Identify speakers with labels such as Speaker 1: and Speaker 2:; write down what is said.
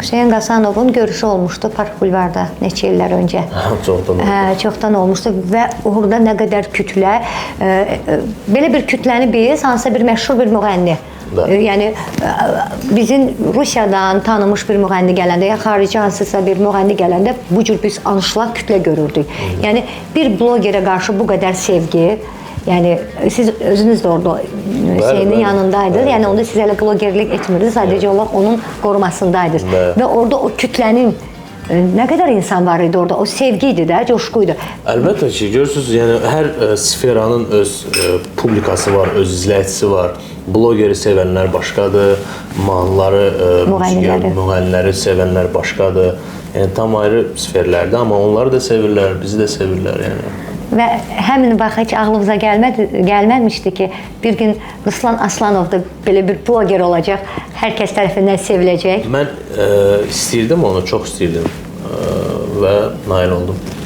Speaker 1: Hüseyn Qasanovun görüşü olmuşdu Park Bulvarda neçə illər öncə.
Speaker 2: Çoxdan oldu.
Speaker 1: Hə, çoxdan olmuşdu və orada nə qədər kütlə, belə bir kütləni biz hansısa bir məşhur bir müğənni, yəni bizim Rusiyadan tanınmış bir müğənni gələndə ya xarici hansısa bir müğənni gələndə bu cür biz anşlag kütlə görürdük. Yəni bir blogerə qarşı bu qədər sevgi, yəni siz özünüz də orada Hüseynin yanındaydınız. Yəni onda siz hələ blogerlik etmirdiniz, sadəcə olaraq onun qorumasındaydınız. Və orada o kütlənin nə qədər insan var idi orada? O sevgi idi də, coşqu idi.
Speaker 2: Əlbəttə ki, görürsüz, yəni hər sferanın öz publikası var, öz izləyicisi var. Blogeri sevənlər başqadır, mahnıları,
Speaker 1: Müğənniləri.
Speaker 2: Müğənniləri sevənlər başqadır. Yəni tam ayrı sferlərdə, amma onları da sevirlər, bizi də sevirlər yəni.
Speaker 1: Və həmin vaxt heç ağlımıza gəlmədi, gəlməmişdi ki, bir gün Ruslan Aslanov da belə bir bloger olacaq, hər kəs tərəfindən seviləcək.
Speaker 2: Mən istəyirdim onu, çox istəyirdim və nail oldum.